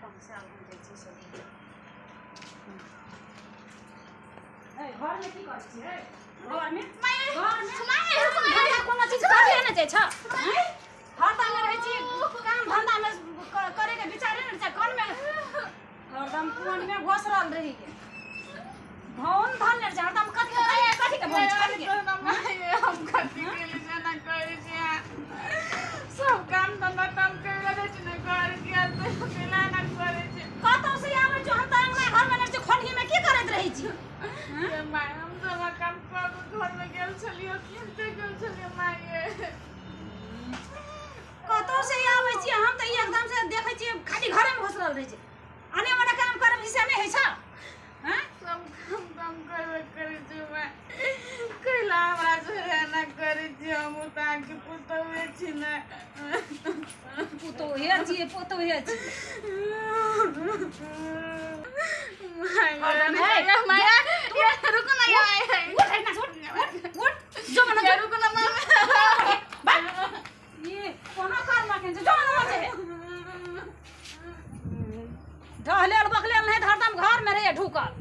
पहुँचा जाइ छी सब। घरमे की करै छी? घरमे घरमे कोनो चीज करिए ने जाइ छ। हरदम रहै छी काम धन्धामे करैके विचारे ने छै। कोनमे हरदम कोनमे घोसरल रही धन धन ने छै हरदम। कथी कथी के बोलै छी? हम कथी केली से ना करै छी। सब काम धन्धा काम करि रहल छी ने घर के केना ना करै छी। कतौ से आबै छी हम तऽ अंगना घरमे नहि छी, खोलहीमे की करैत रहै छी? माय हम सब काम कऽ के घरमे गेल छलियै, कीनते गेल छलियै माय। कतौ से आबै छी हम तऽ एकदम से देखै छी खाली घरेमे घुसरल रहै छी। आने वाला काम करब से नहि होइ छै। सब काम ताम करबे करै छी माय। कैला हमरा से एना करै छी? हम तऽ अहाँके पुतहुए छी ने। पुतोहे छियै, पुतोहे छियै। रुको ना, उठ जो मना, रुको ना। ये कोनो काम ना केन जो मना छै। ढहलेल बकलेल नहि, हरदम घरमे रहे ढुकल।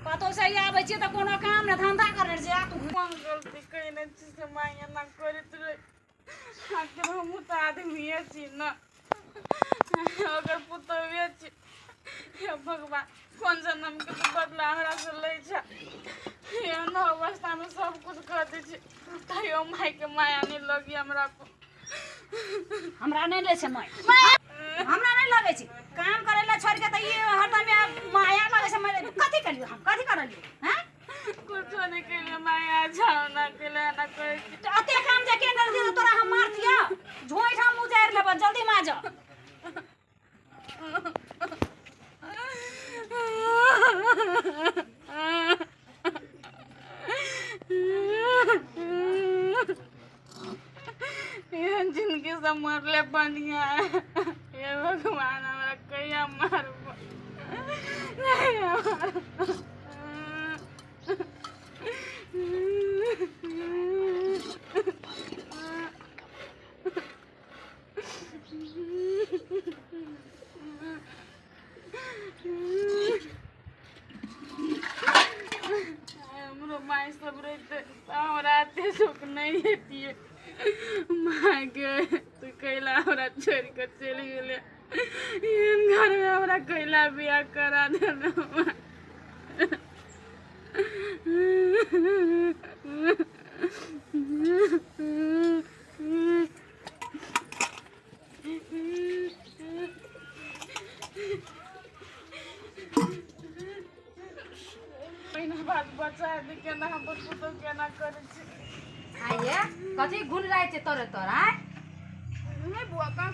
कतौ से आबै छियै तऽ कोनो काम नहि धन्धा करै छै। आ तू कोन गलती कयने छी से माय एना करैत रहै? आखिर हमहूँ तऽ आदमीए छी ने, ओकर पुतहुए छी। हे भगवान, कोन जन्मके तू बदला हमरा से लै छै? एहन अवस्थामे सब कुछ कर दै छी तैयो मायके माया नहि लगी हमरा पर। हमरा नहि लै छै माय, हमरा नहि लगै छै। काम करै लए छोड़ि के तऽ ई हरदम माया लगै छै। कथी करियौ हम? कथी करलियौ? हैं, कुछो नहि केलियै माया। जाओ ना केले एना करै छी। तऽ एते काम जे केने रहियै तऽ तोरा हम मारतियौ, झोँटि हम उजारि लेबऽ। जल्दी माज। एहन जिंदगी से मरले बढ़िया है। हे भगवान, हमरा कहिया मारब? हमरो माय सब रहिते तऽ हमरा एते सुख नहि हेतियै। माय गे, तू कैला हमरा छोड़ि कऽ चलि गेलै? एहन घरमे हमरा कैला बियाह करा देलहुँ? महीना बाद बचा दे। केना हम पुतहु केना करै छी? आइये कथी गुण रहै छै तोरे तोर? आय नहि बुआ, कहाँ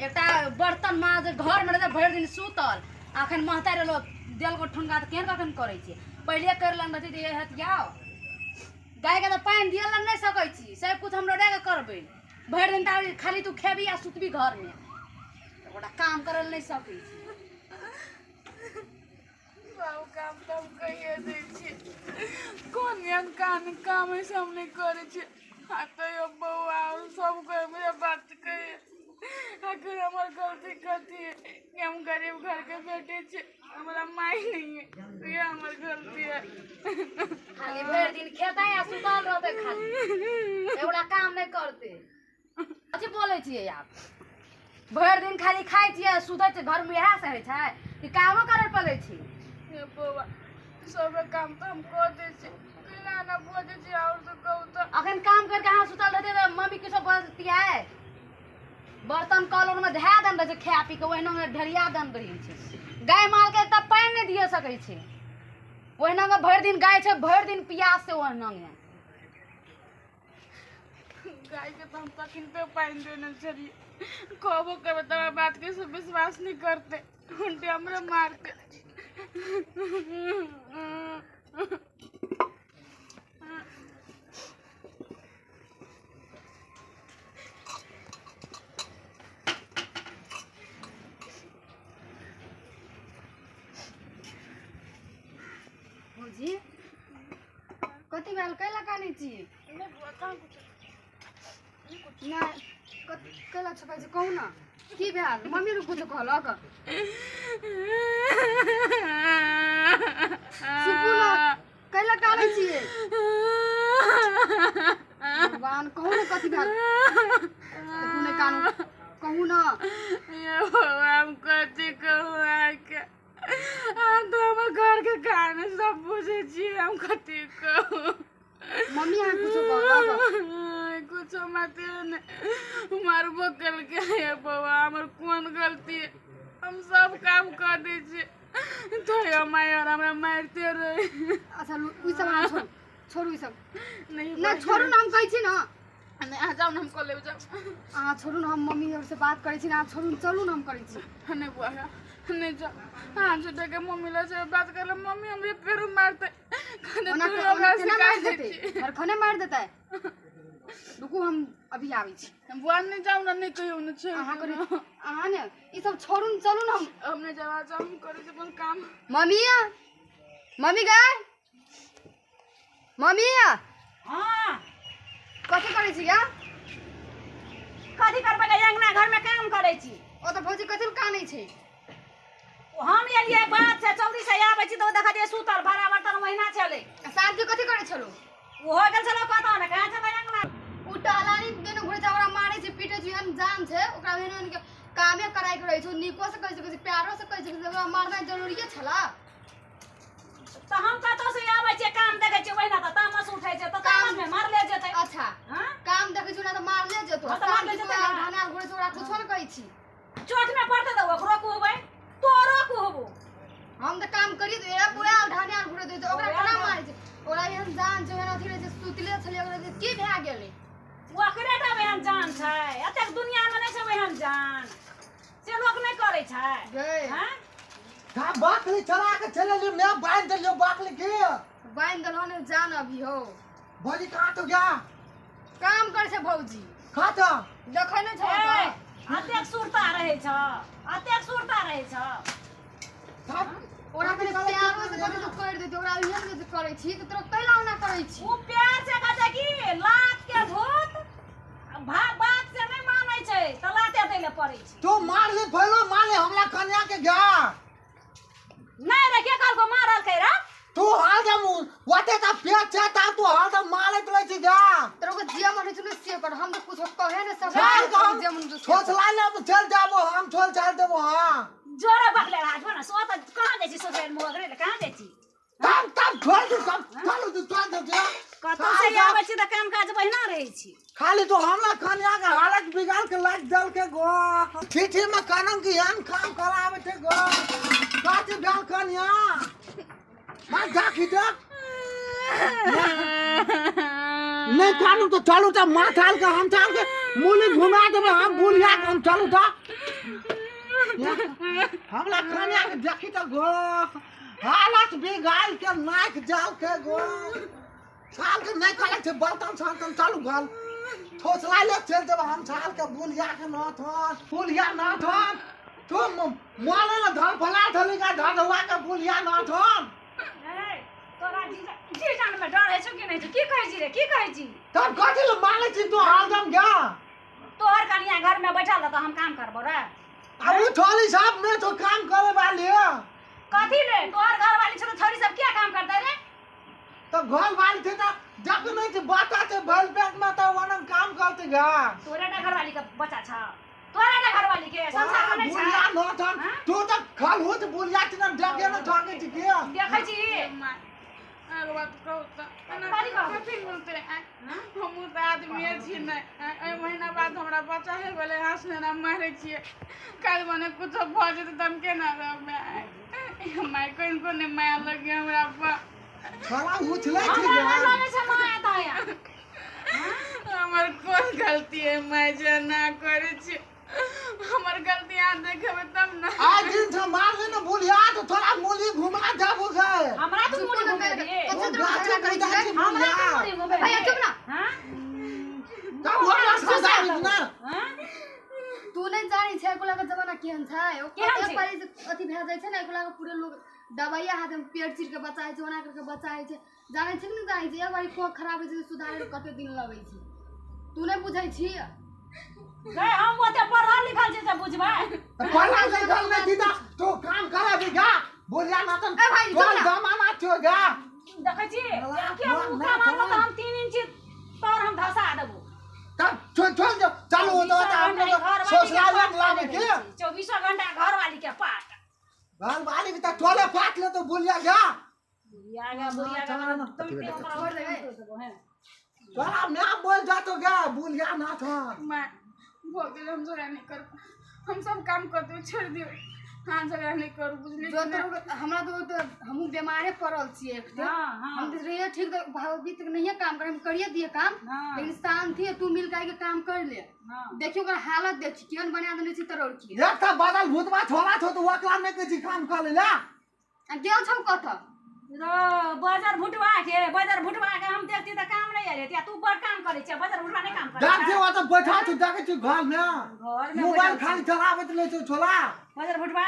एकटा बर्तन माज घरमे रहै भरि दिन सुतल। अखन महतारि रहलो देलको ठुनका तऽ केहन कखन करै छै? पहिले करि लन रहतै तऽ हथियाओ गायके तऽ पानि दिअ लए नहि सकै छी। सब कुछ हम के करबै। भरि दिन तऽ खाली तू खेबी आ सुतबी घरमे, ओकरा काम करै लए नहि सकै छी। सब काम तऽ हम कहिए दै छी। कोन एहन काम काम है से हम नहि करै छी? आ तैयो बौआ सब कोइ हमरा बात कहैए। आखिर हमर गलती कथी है कि हम गरीब घरके बेटी छी, हमरा माय नहीं है? ये हमर गलती है। खाली भरि दिन खेतै आ सुतल रहतै, खाली एगोटा काम नहि करतै। कथी बोलै छियै आब? भरि दिन खाली खाइ छियै सुतै छियै घरमे, इएह से होइ छै कि कामो करै पड़ै छै? हे बौआ, सब काम तऽ हम कऽ दै छी। केना एना बजै छी? आओर तऽ कहू तऽ। अखन काम करके अहाँ सुतल रहतै तऽ मम्मी किछो बजतियै? बर्तन कल मे धए देन रहै छै, खाय पी के ओहिना ढेरिया देन रहै छै। गाय मालके तऽ पानि नहि दिअ सकै छै। ओहिना भरि दिन गाय छै, भरि दिन पियास से ओहिना। गायके तऽ हम तखनिते पानि देने छलियै। कहबो करबै तऽ हमरा बातके से विश्वास नहि करतै, उल्टे हमरे मारतै। भौजी, कथी भेल? कैला कानै छी? नहि बुआ, कहाँ कुछो। नहि कैला छुपाइ छै कहू न की भेल मम्मी रू कुछ कहलक सुपू न कैला कानै छियै भगवान कहू न कथी भेल देखू नै कानू कहू न ये हम कथी कहू अहाँके अहाँ तऽ हमर घरके कहानी सब बुझै छियै हम कथी कहू मम्मी अहाँ कुछो कहलक कुछो माते नहि मारबो केलकै हे बौआ हमर कोन गलती हम सब काम कऽ दै छियै तैयो माय आओर हमरा मारिते रहै अच्छा ई सब अहाँ छोड़ू छोड़ू ई सब नहि नहि छोड़ू न हम कहै छी न नहि अहाँ जाउ ने हम कऽ लेब जाउ अहाँ छोड़ू न हम मम्मी आओर से बात करै छी न अहाँ छोड़ू चलू न हम करै छी नहि बौआ नहि जाउ अहाँ झूठेके मम्मी लग से बात करले मम्मी हमरे फेरो मारतै ओना तू हमरा केना सिखा मारि दै देतै छी हरखने मारि देतै रुकू हम अभी आबै छी बुआ नहि जाउ ने नहि कहियौ ने छोड़ि अहाँ दियौ करू ने। अहाँ ने ई सब छोड़ू न चलू न हम हम नहि जाउ जाउ हम करै छी अपन काम मम्मी मम्मी गए मम्मी हाँ कथी करै छी गे कथी करबै गे अंगना घरमे काम करै छी ओ तऽ भौजी कथी लए कानै छै हम एलियै बात से चौरी से आबै छी तऽ ओ देखलियै सुतल भाड़ा बर्तन ओहिना छलै आ साँझके कथी करै छलौ ओ हो गेल छलै कतऽ ने कहाँ छलै अंगना ओ टहलानी देने घुरै छै ओकरा मारै छै पीटै छै एहन जान छै ओकरा एहन एहन के कामे कराय के रहै छै ओ नीको से कहि सकै छै प्यारो से कहि सकै छै ओकरा मारनाइ जरूरिये छला तऽ हम कतऽ से आबै छियै काम देखै छियै ओहिना तऽ तामस उठै छै तऽ तामसमे मारले जेतै अच्छा हाँ काम देखै छी ना तऽ मारले जेतौ हाँ, तऽ मारले जेतै ना। ढाना घुरै छै ओकरा कुछो ने कहै छी चोटमे पड़तै तऽ ओकरो कहबै तोरो कहबो हम तऽ काम करी तऽ ए पूरा ढाना घुरै दै छै ओकरा केना मारै छै ओकरा एहन जान छै एहन अथी रहै छै सुतले छलै ओकरा जे की भए गेलै ओकरे टा ओहन जान छै एतेक दुनियामे नहि छै ओहन जान से लोक नहि करै छै गै हाँ का बाकली चला के चले लियो मैं बांध देलियो बाकली के बान्हि देलहो ने जान अभी हो भौजी कहाँ तो गया काम करै छै भौजी कहाँ तो देखै नहि छौ ए, अतेक सुरता रहै छ अतेक सुरता रहै छ ओकरा कनि प्यारो से कथी तऽ करि देतै ओकरा एहन जे करै छी तऽ तोरा कैला ओना करै छी ओ प्यार से कहै छै कि लात के भूत भा बात से नहि मानै छै तऽ लाते दै लए पड़ै छै तू मार ले पहलो मार ले हमला कन्या के गया नहि रे के कहलको मारलकै रे तू हाल दम वाटे का पेट छै ता तू हाल दम मारैत रहै छी गा तोरा ओकर जे मन होइ छौ ने से कर हम तऽ कुछो कहे ने सकै चल छी, हम जे मन होइ छौ से कर। छोछला ले चल जाबो हम छोल चाल देबो हां जोरे बकले हाथ ने सो तऽ कहाँ जाइ छी सोचै मुँह रे कहाँ जाइ छी तब तब छोड़ दू सब चलू तू चल दे जा कतौ से आबै छी तऽ काम काज बहिना रहै छी खाली तो हमला कन्या के हालत बिगाड़ के लाग दल के गो ठीठी में कानन की हन काम करावे थे गो काचे डाल कन्या मां जा खी देख नहीं कानू तो चलू तो मां चाल के हम चाल के मूली घुमा देबे हम बुलिया के हम चलू तो हमला कन्या के देखी तो गो हालत बिगाड़ के नाक जाल के गो साल के नहीं करे छे बर्तन सातन चालू गल ठोसला ले चल देब हम छाल के बुलिया के न थन बुलिया न थन तू माले न धर फला थली का धर हुआ के बुलिया न थन ए, तोरा जी जान में डर होइ छौ कि नहि छौ की कहै छी रे की कहै छी तब कथि ले माले छी तू हरदम गया तोहर कनिया घर में बैठल रह तऽ हम काम करबो रे अब उ छोली साहब में तो काम करे वाली है कथी ले तोहर घर वाली छौ तऽ छोरी सब किया काम करतै रे तो घर वाली थे ना जब नहीं थी बाता थे भल पेट में तो वनम काम करते गा तोरे टा घरवाली के बच्चा छ तोरे टा घरवाली के संसार में नहि बुलिया छ न थन हाँ? तू तो खल होत बुलिया छी ना देखे न ठके छी के देखै छी एगो बात कहू तऽ एना कथी कहू? कथी मिलतै आँय? हमहूँ तऽ आदमीए छी ने आँय, एहि महीना बाद हमरा बच्चा हे भेलै हँस ने मारै छियै काल्हि भने कुछो भऽ जेतै तऽ हम केना रहबै आँय? माय कोन कोन माया लगे हमरा पर छोला उछले छी हमरा गा नहि लगै छै माया ताया हमर कोन गलती है माय जे एना करै छी हमर गलती अहाँ देखेबै तब ने आज दिन से मार ले ना बुलिया तो थोड़ा मूली घुमा जाबो गए हमरा तो चुप मुड़ी ना घुमे कर। रे कथी ओ तोरा गाछी झगड़ा करै छी गाछी रे? हमरा बुलिया तो मुड़ी घुमे भैया, चुप ना। हां तब हमरा सजा ना हां तू नहि जानै छै एकोला के जमाना केहन छै ओ केहन कते छै? पहिले से अथी भए जाइ छै ने एकोला के पूरे लोग दवाइया हाथ में पेट चीर के बचाइ छै ओना करके बचाइ छै जानै छै कि नहि जानै छै एक बारी कोख खराब होइ छै तऽ सुधारै मे कते दिन लगै छै तू नहि बुझै छी गए हम ओते पढ़ल लिखल छी से बुझबै। पढ़ल लिखल नहीं थी तो काम करा भी गा बोलिया ना तो तोर जमाना छो गा। देखै छी के मुका मारलो त हम 3 इंच तोर हम धसा देबो। तब छोड़ छोड़ जो चालू हो तो हम लोग सोशलाइज लावे के 24 घंटा घर वाली के पाट घर वाली के त टोले पाट ले तो बोलिया गा बुढ़िया गा बुढ़िया गा तुम छोड़ दे हैं तोरा मैं बोल जा तो गा बोलिया ना था। मैं भो गेल हम झगड़ा नहीं कर हम सब काम कर दियो छोड़ दियो। हां झगड़ा नहीं करू बुझली जो तो हमरा तो हमहू बीमारे पड़ल छियै एक। हां हम तो रहिए ठीक तो भाभी तक नहीं काम करे हम करिए दिए काम लेकिन शांति तू मिल के काम कर ले। देखियो ओकर हालत देखी केहन बना देने छी तरोड़ की। एक त बदल भूतवा छोड़ा छो तो ओकरा नहीं के छी काम कर ले ला। आ गेल छौ कत रो बाजार भुटवा के हम देखती त काम नहीं आले तू बड़ काम करे छै बाजार भुटवा नहीं काम करे। जान छै ओ त बैठा छु देखै छु घर में मोबाइल खाली चलाबैत ले छौ छोला बाजार भुटवा।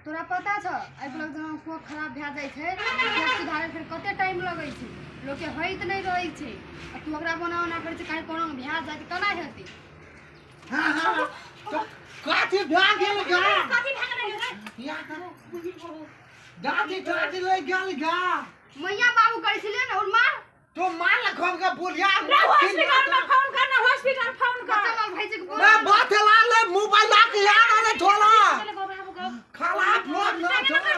तोरा पता छ आइ ब्लॉक जहाँ को खराब भए जाइ छै फेर सुधारे फेर कते टाइम लगै छै लोक के होइत नहीं रहै छै आ तू ओकरा बना ओना करै छै काहे कोनो भए जाइ छै केना हेतै। हां हां काथी भए गेल गा काथी भए गेल रे या करो दादी दादी ले गेल गा मैया बाबू करै छले ने और मार तो मार लखम के बुढ़िया हॉस्पिटल में फोन कर ना हॉस्पिटल फोन कर चल भाई जी के बोल ना बात ला ले मोबाइल ला के यार आने छोला खाला लोग ना छोला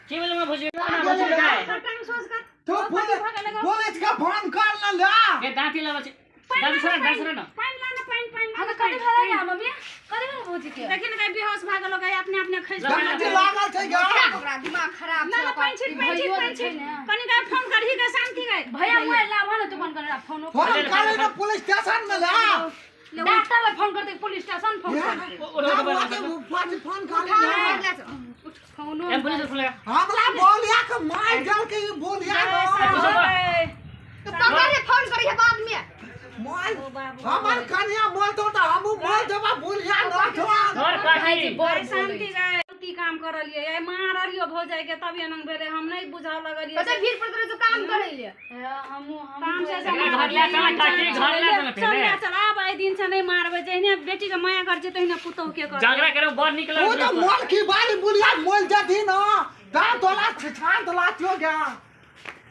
की बोले मैं भुजी ना भुजी का टाइम सोच कर तो पुलिस का फोन कर ना ला ए दांती लगा छी दांती छोड़ा दांती छोड़ा ना पानी लाना पानी पानी हां कते भेलै ना मम्मी कते भेलै भौजी के देखिन के बेहोश भा गेलो गई अपने अपने खैस दांती लागल छै गा ओकरा दिमाग खराब ना पानी छिट पानी छिट पानी छिट कनी का फोन करही के शांति गई भैया मोबाइल लाभ ना तू फोन कर फोन फोन कर ना पुलिस स्टेशन में ला डॉक्टर ले फोन कर दे पुलिस स्टेशन फोन कर दे ओ फोन कर ले फोनो एम्बुलेंस फोन लगा हमला बोलिया के मार जल के बोलिया तो पकड़ फोन करी है बाद में मोल हमर कन्या बोलतो त हमहु बोल देबा बोलिया ना छोड़ और काकी बड़ शांति गए की काम करलिए ए मारलियो भौजाई के तब एनंग भेले हम नहीं बुझा लगलिए कते भीड़ पर तोरे जो काम करैले हमहु काम से घर ला चल काकी घर ला चल चल चल आब आइ दिन से नहीं मारबै जहिने बेटी के माया कर छै तहिने पुतहु के कर झगड़ा करे बड़ निक ओ लगल त मोल की बाली बुलिया मोल जदी न ता तोला छान तोला थियो गा।